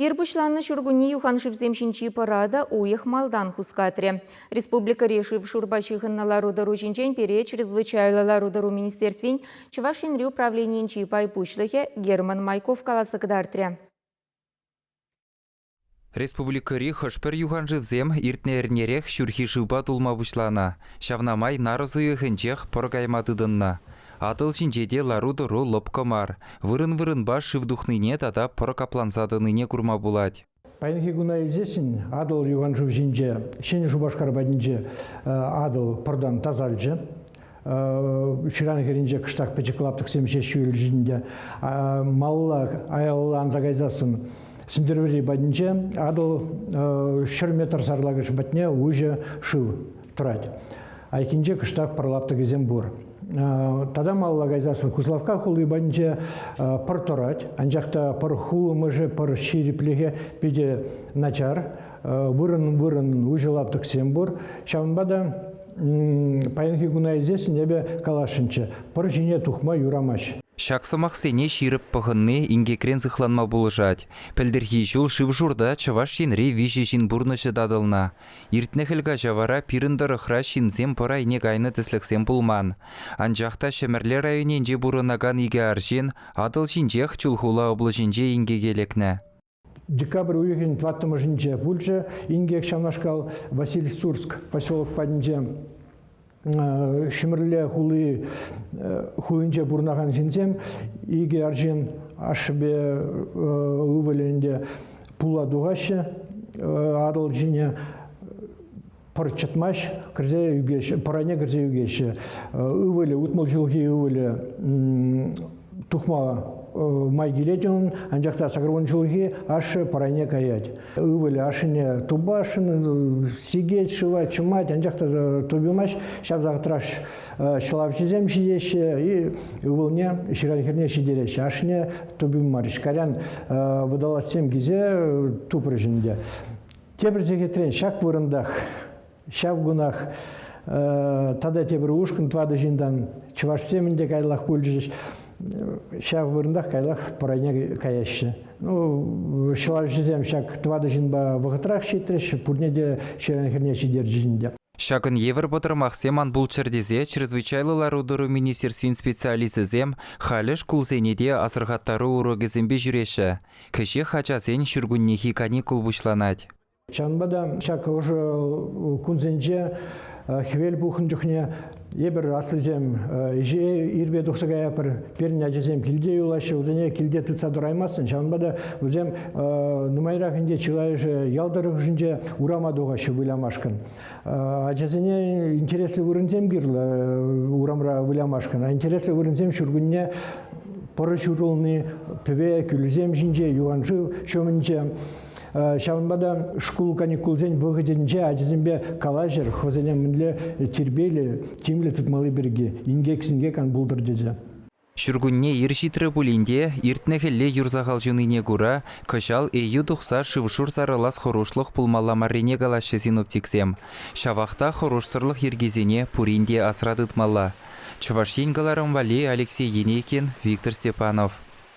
Ир пуҫланнӑ ҫуркунне юханшывсем ҫинчи пӑра та уйӑх малтан хускатрӗ. Республикӑри шыв-шурпа ҫыхӑннӑ лару-тӑру ҫинчен пире Чрезвычайлӑ лару-тӑру министерствин Чӑваш Енри управленийӗнчи пай пуҫлӑхӗ Герман Майков каласа кӑтартрӗ. Республикӑри хӑш-пӗр юханшывсем иртнӗ эрнерех ҫурхи шывпа тулма пуҫланӑ. Ҫавна май нарӑс уйӑхӗнчех пӑр кайма тытӑннӑ. Атӑл ҫинче те лару-тӑру лӑпкӑ мар. Вырӑн-вырӑнпа шыв тухнине тата пӑр капланса тӑнине курма пулать. Паянхи куна илсессӗн Атӑл юханшыв ҫинче, Ҫӗнӗ Шупашкар патӗнче Атӑл пӑртан тасалчӗ. Ҫыран хӗрринче кӑштах пӗчӗк лаптӑксем ҫеҫ юлчӗҫ ӗнтӗ. Малалла аялалла анса кайсассӑн Сӗнтӗрвӑрри патӗнче Атӑл 100 метр сарлакӑш патне уҫӑ шыв тӑрать. Айккинче кӑштах пӑр лаптӑкӗсем пур. Тата малалла кайсассӑн Куславкка хули патӗнче пӑр тӑрать, анчах та пӑр хулӑмӑшӗ, пӑр ҫирӗплӗхӗ питӗ начар. Вырӑн-вырӑн уҫӑ лаптӑксем пур. Ҫавӑнпа та паянхи куна илсессӗн эпӗ каласшӑнччӗ, пӑр ҫине тухма юрамасть. Ҫак сӑмахсене ҫирӗп пӑхӑнни инкекрен сыхланма пулӑшать. Пӗлтӗрхи ҫул шыв-шурта Чӑваш Енри виҫӗ ҫын пурнӑҫӗ татӑлнӑ. Иртнӗ хӗл каҫа вара пирӗн тӑрӑхра ҫынсем пӑр айне кайнӑ тӗслӗхсем пулман. Анчах та Ҫӗмӗрле районӗнче пурӑнакан икӗ арҫын Атӑл ҫинчех Чулхула облаҫӗнче инкеке лекнӗ. Декабрь уйӑхӗн тӑваттӑмӗшӗнче пулчӗ инкек ҫавнашкал Василий-Сурск поселок патӗнче. Ҫӗмӗрле хули хулинче пурӑнакан ҫынсем икӗ арҫын ашшӗпе ывӑлӗ ӗнтӗ пула тухаҫҫӗ Атӑл ҫине пӑр чӑтмасть, кӗрсе ӳкеҫҫӗ, пӑране кӗрсе ӳкеҫҫӗ. Ывӑлӗ, 60 ҫулхи ывӑлӗ тухма май килет унӑн, анчах та 80 ҫулхи ашшӗ пӑране каять. Ывӑлӗ ашшӗне тупасшӑн, сикет шыва, чӑмать, анчах та тупимасть. Ҫав вӑхӑтрах ҫӑлавҫӑсем ҫитеҫҫӗ и ывӑлне ҫыран хӗрне ҫитереҫҫӗ. Ашшӗне тупимарӗҫ. Кайран водолазсем килсе тупрӗҫ ӗнтӗ. Тепӗр сехетрен ҫак вырӑнтах, ҫав кунах тата тепӗр ушкӑн тӑватӑ ҫынтан чӑвашсем ӗнтӗ каяллах пулчӗҫ. Ҫав вырӑнтах каяллах пӑрайне каяҫҫӗ. Ну, ҫӑлавҫӑсем ҫак тӑватӑ ҫынпа вӑхӑтрах ҫитрӗҫ, пурне те ҫыран хӗрне ҫитерчӗҫ ӗнтӗ. Ҫакӑн евӗр пӑтӑрмахсем ан пулччӑр тесе Чрезвычайлӑ лару-тӑру министерствин специалисчӗсем халӗ шкулсене те асӑрхаттару урокӗсемпе ҫӳреҫҫӗ. Кӗҫех ачасен ҫуркуннехи каникул пуҫланать. Ҫавӑнпа та ҫак ӑшӑ кунсенче хӗвел пухнӑ чухне эпир аслисем ӗҫе ирпе тухса каятпӑр, пирӗн ачасем килте юлаҫҫӗ, вӗсене килте тытса тӑраймастӑн. Ҫавӑнпа та вӗсем нумайрах ӗнтӗ чылайӑшӗ ял тӑрӑхӗнче урама тухаҫҫӗ вылямашкӑн. Ачасене интереслӗ вырӑнсем кирлӗ урамра вылямашкӑн. Интереслӗ вырӑнсем ҫуркунне пӑр ҫурӑлни, пӗве, кӳлӗсем ҫинче, юханшыв ҫумӗнче. Ҫавӑнпа та шкул каникулсен вӑхӑтӗнче ачасемпе калаҫӑр, хӑйсене мӗнле тирпейлӗ, тимлӗ тытмалли пирки, инкек-синкек ан пултӑр тесе. Ҫуркунне ир ҫитрӗ пулин те, иртнӗ хӗлле юр сахал ҫунине кура кӑҫал ейӳ тухса шыв-шур сарӑлас хӑрушлӑх пулмалла маррине калаҫҫӗ синоптиксем. Ҫавах та хӑрушсӑрлӑх йӗркисене пурин те асра тытмалла. Чӑваш Ен кӑларӑм валли Алексей Енейкин, Виктор Степанов.